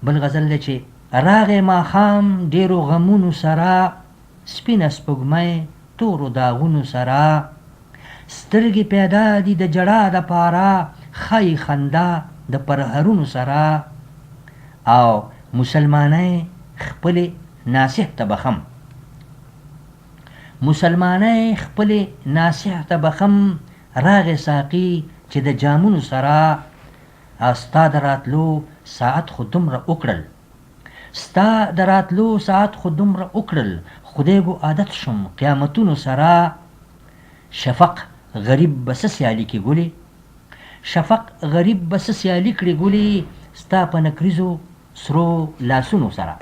بل غزل دی چې راغی ماښام ډېرو غمونو سره، سپینه سپوږمۍ تورو داغونو سره، سترګې پیدا دي د ژړا دپاره، ښايي خندا د پرهرونو سره، او مسلمانۍ خپلې ناصح ته بخښم. مسلمانۍ خپلې ناصح ته بخښم، راغی ساقي چې د جامونو سره، او ستا د راتلو ساعت خو دومره وکړل ستا د راتلو ساعت خو دومره وکړل خدایګو عادت شوم قیامتونو سره شفق غریب به څه سیالي کې ګلې شفق غریب به څه سیالي کړي ګلې ستا په نکریزو سرو لاسونو سره.